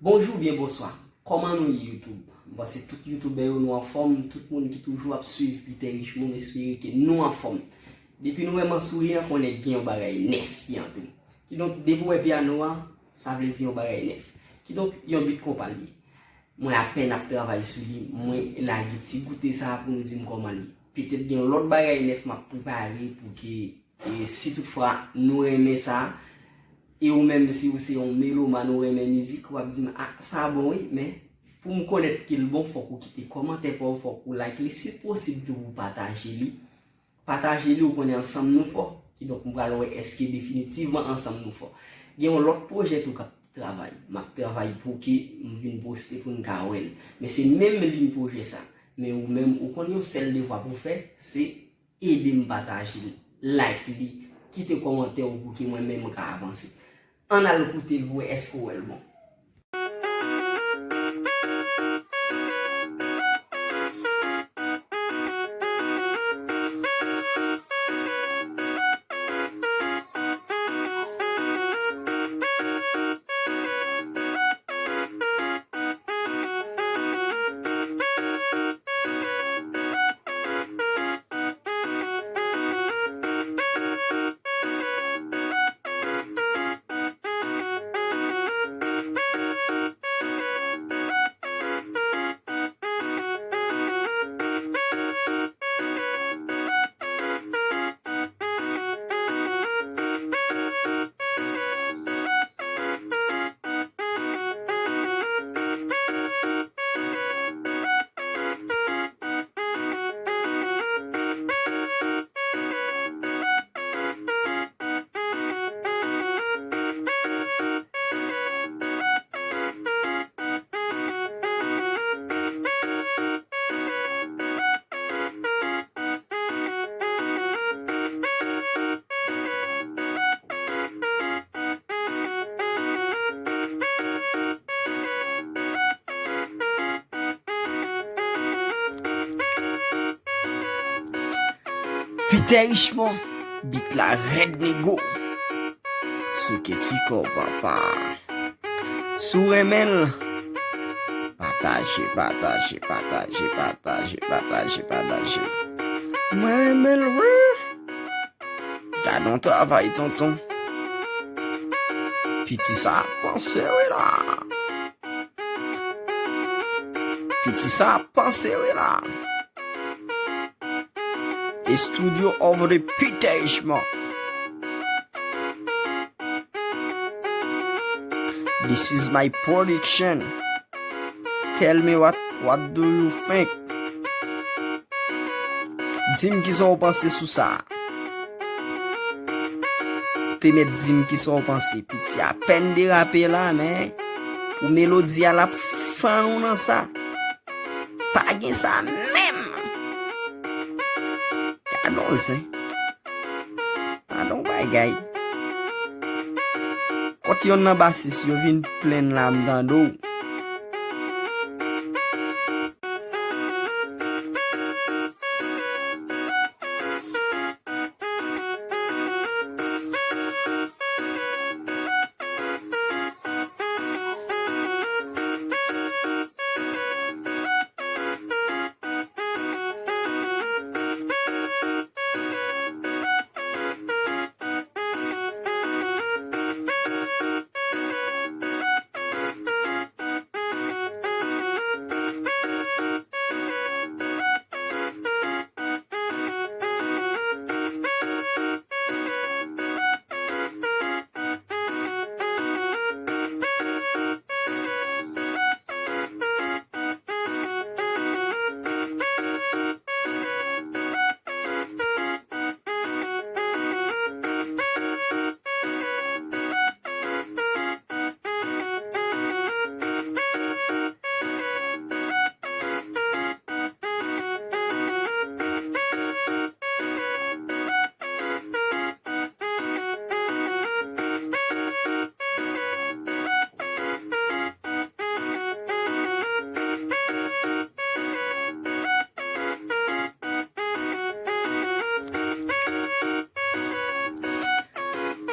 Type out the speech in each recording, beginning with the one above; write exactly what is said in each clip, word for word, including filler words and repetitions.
Bonjou oubyen bonswa. Kòman nou ye, YouTube? M panse tout youtubè yo nou anfòm, tout moun ki toujou ap swiv Peter Richemond, m espere ke nou anfòm. Depi nou wè m an souri an, konnen gen yon bagay nèf ki antre. Kidonk, depi w wè pyano a, sa vle di yon bagay nèf. Kidonk, yon beat konpa li ye. Mwen apèn ap travay sou li, mwen lage ti goute sa a pou m di m kòman li ye. Petèt gen yon lòt bagay nèf m ap prepare pou ke, e si toutfwa nou renmen sa, e ou menm si ou se yon melomàn ou renmen mizik, w ap di m, "Ah, sa bon wi," men pou m konèt ke l bon, fòk ou kite kòmantè pa w, fòk ou like li, si posib tou ou pataje li. Pataje li, ou konnen ansanm nou fò. Kidonk, m pral wè èske definitivman ansanm nou fò. Gen yon lòt pwojè tou k ap travay. M ap travay pou ke m vin poste pou n ka wè l. Men se menm liy pwojè sa. Men ou menm, ou konn yon sèl devwa pou w fè, se ede m pataje l, like li, kite kòmantè w pou ke mwen menm m ka avanse. Ann al koute l pou wè èske w wè l bon. Peter Richemond, beat la rèd nego. Souke ti kò papa. Si w renmen l, pataje, pataje, pataje, pataje, pataje, pataje. Mwen renmen l wi. Gad yon travay tonton. Piti sa ap panse wi la. Piti sa ap panse wi la. A studio of the Peter Richemond. This is my production. Tell me what, what do you think? Di m kisa w panse sou sa. Te mèt di m kisa w panse. Piti apèn derape la, men pou melodi a l ap fann ou nan sa. Pa gen sa menm. Gadon zen. Gadon bagay. Kot yonn nan basis yo vin plenn la m tande w.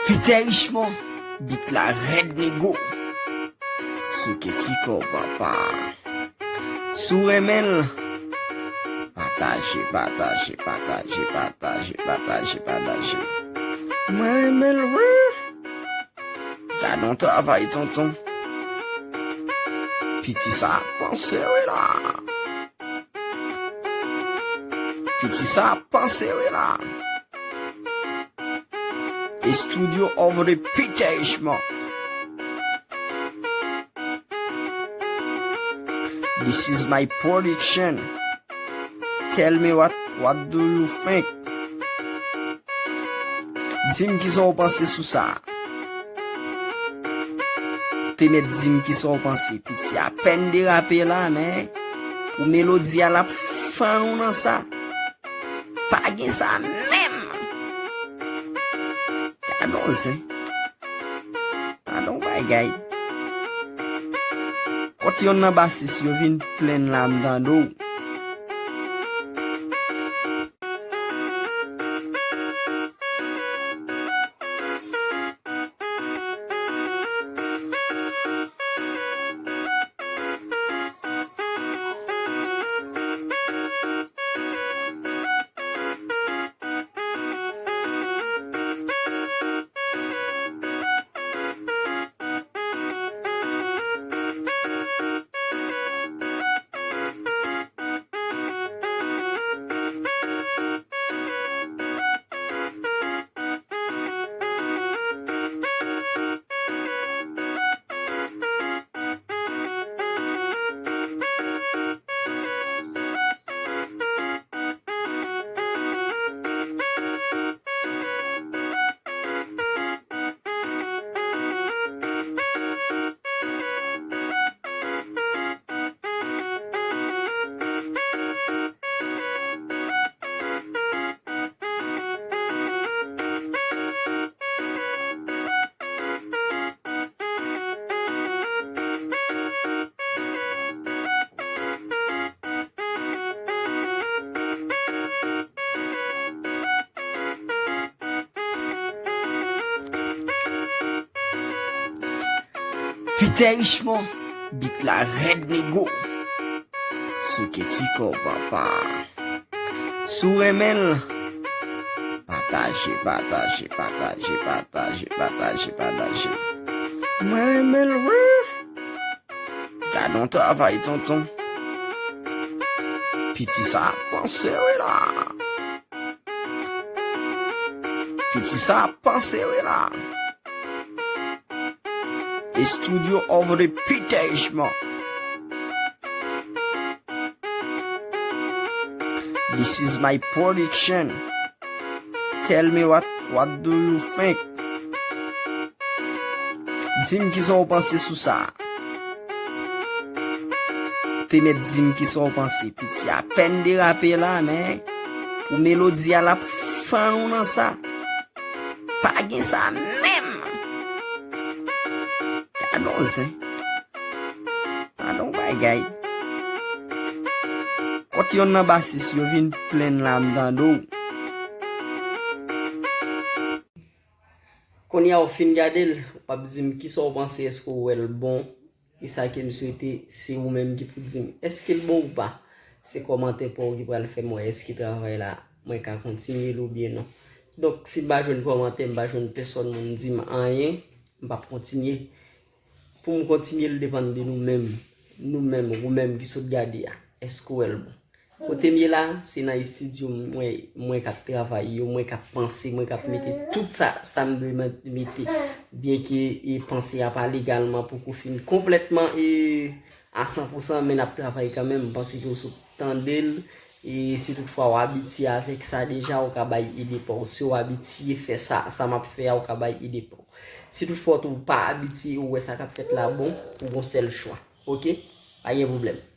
Peter Richemond, beat la rèd nego. Souke ti kò w papa. Si w renmen l, pataje, pataje, pataje, pataje, pataje, pataje. Mwen renmen l wi. Gad yon travay tonton. Piti sa ap panse wi la. Piti sa ap panse wi la. Studio of the Peter Richmond. This is my production. Tell me what, what do you think? Di m kisa w panse sou sa. Te mèt di m kisa w panse. Piti apèn derape la, men pou melodi a l ap fann ou nan sa. Pa gen sa menm. Gad on zen. Gad on bagay. Kot yonn nan basis yo vin plenn la m tande w. Peter Richmond, bit la rèd nego. Souke ti kò papa. Si w renmen l, pataje, pataje, pataje, pataje, pataje, pataje. Mwen renmen l wi. Gad on travay tonton. Piti sa ap panse wi la. Piti sa ap panse wi la. Studio of the Peter Richmond. This is my production. Tell me what, what do you think? Di m kisa w panse sou sa. Te mèt di m kisa w panse. Piti apèn derape la, men pou melodi a l ap fann ou nan sa. Pa gen sa menm. Gad on zen. Gad on bagay. Kot yonn nan basis yo vin plenn la m tande w. Kounye a w fin gade l, w ap di m kisa w panse, èske w wè l bon? E sa ke m swete, se ou menm ki pou di m, èske l bon ou pa? Se kòmantè pa w ki pral fè m wè èske travay la, mwen ka kontinye l oubyen non. Donk, si m pa jwenn kòmantè, m pa jwenn pèsòn moun di m anyen, m p ap kontinye. Pou m kontinye l depann de nou menm. Nou menm, ou menm ki sot gade a. Èske w wè l bon? Kote m ye la, se nan estidyo mwen, mwen k ap travay yo, mwen k ap panse, mwen k ap mete tout sa, sa m dwe mete. Byenke, e, panse a pa legalman poko fin konplètman, e, a san pou san, men n ap travay kanmenm. M panse ke w sot tande l, e si toutfwa w abitye avèk sa deja, w ka bay ide pa w. Si w abitye fè sa, sa m ap fè a, w ka bay ide pa w. Si toutfwa w tou pa abitye, ou wè sa k ap fèt la bon, ou gon sèl chwa. Oke? Pa gen pwoblèm.